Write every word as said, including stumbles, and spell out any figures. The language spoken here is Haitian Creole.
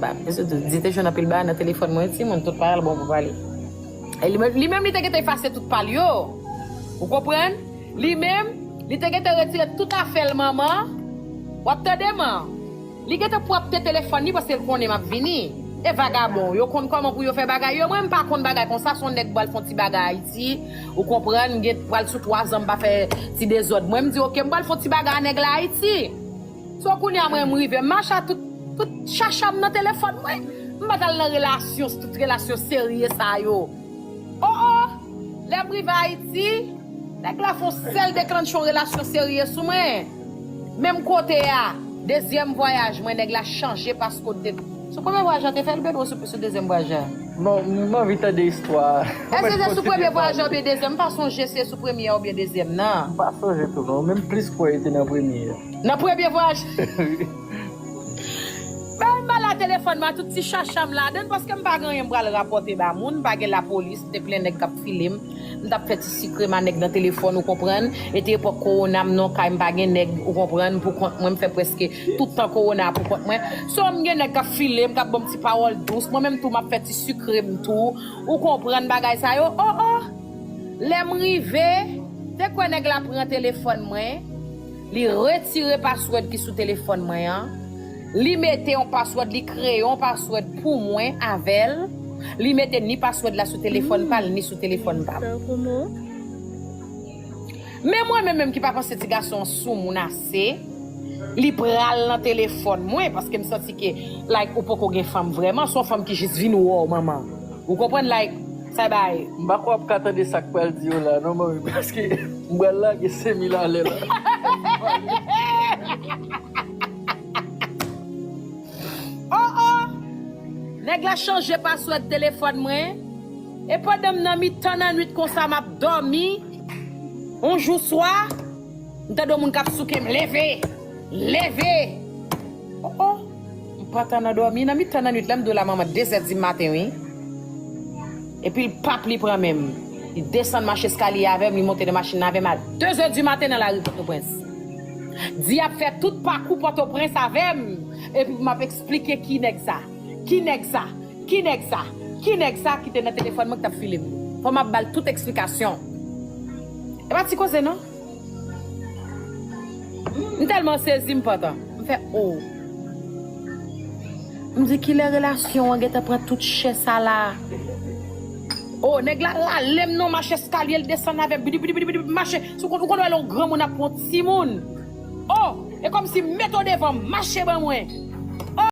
Ba, mesye, di te jwenn anpil bagay nan telefòn mwen, timoun, tout pa al bon pou pale. E li menm, li menm, li te gentan efase tout pa l yo. Ou konprann? Li menm, li te gentan retire tout afè l, manman. W ap tande, man? Li gentan pwòpte telefòn li, paske l konnen m ap vini. E vagabon, yo konn kòman pou yo fè bagay yo. Mwen, m pa konn bagay konsa, se yon nèg pral fè yon ti bagay Ayiti. Ou konprann, m gen pral sou twa zan, m pa fè ti dezòd. Mwen, m di, oke, m pral fè yon ti bagay a nèg la Ayiti. So, kounye a mwen, m rive, m mache a tout, tout chacha m nan telefòn mwen. M pa t al nan relasyon, tout relasyon serye sa yo. Oh, oh! Lè m rive Ayiti, nèg la fè yon sèl deklanche yon relasyon serye sou mwen. Menm kote a, dezyèm vwayaj mwen, nèg la chanje paspò te. Sou premye vwayaj la te fè l, Pedro, sou, sou dezyèm vwayaj la? Non, m anvi tande istwa a. Èske se sou premye vwayaj la oubyen dezyèm? M pa sonje se sou premye a oubyen dezyèm nan. M pa sonje tou, non. Menm plis kwè e te nan premye a. Nan premye vwayaj. Bay m bala telefòn mwen, tout ti chacha m ladann, paske m pa gen anyen m pral rapòte ba moun, m pa gen lapolis, m te plen nèg k ap file m. M t ap fè ti sikre m a nèg nan telefòn, ou konprann? E te epòk kowona, m nan kay, m pa gen nèg, ou konprann, pou kont mwen, m fè prèske tout tan kowona a pou kont mwen. So, m gen nèg k ap file m, k ap ban m ti pawòl dous, mwen menm tou, m ap fè ti sikre m tou, ou konprann bagay sa yo? Oh, oh! Lè m rive, te kwè nèg la pran telefòn mwen, li retire paswòd ki sou telefòn mwen an, li mete yon paswòd, li kreye yon paswòd pou mwen avè l, li mete ni paswòd la sou telefòn pa l, ni sou telefòn pa m. Men mwen menm, menm ki pa panse ti gason an soumoun ase, li pral nan telefòn mwen, paske m santi ke, like, ou poko gen fanm vrèman, se yon fanm ki jis vin wè w, manman. Ou konprann, like, sa bay. M pa kwè w ap ka tande sa k pral di yo la, non, manmi, paske m pral lage senk mil alè la. Oh, oh! Nèg la chanje paswòd telefòn mwen. E pandan m nan mitan nan nwit konsa, m ap dòmi. Yon jou swa, m tande yon moun k ap souke m, leve! Leve! Oh, oh! M pantan nan dòmi, nan mitan nan nwit la, m di w la, manman, de zè di maten, wi. Epi l pap li pran men m. Li desann mache eskalye avè m, li monte nan machin nan avè m a de zè di maten nan lari Pòtoprens. Di ap fè tout pakou Pòtoprens avè m. Epi pou m ap eksplike ki nèg sa, ki nèg sa, ki nèg sa, ki nèg sa ki te nan telefòn mwen ki t ap file m. Fò m ap ba l tout eksplikasyon. E pa ti koze non. M tèlman sezi, m pantan. M fè, o. M di, kilè relasyon an gentan pran tout chè sa la? O, nèg la rale m nan mache eskalye, l desann avè m, bidi, bidi, bidi, bidi, mache. Si w konn, ou konn wè lè yon granmoun ap pran yon timoun. O, e kòmsi mete w devan m, mache ban mwen.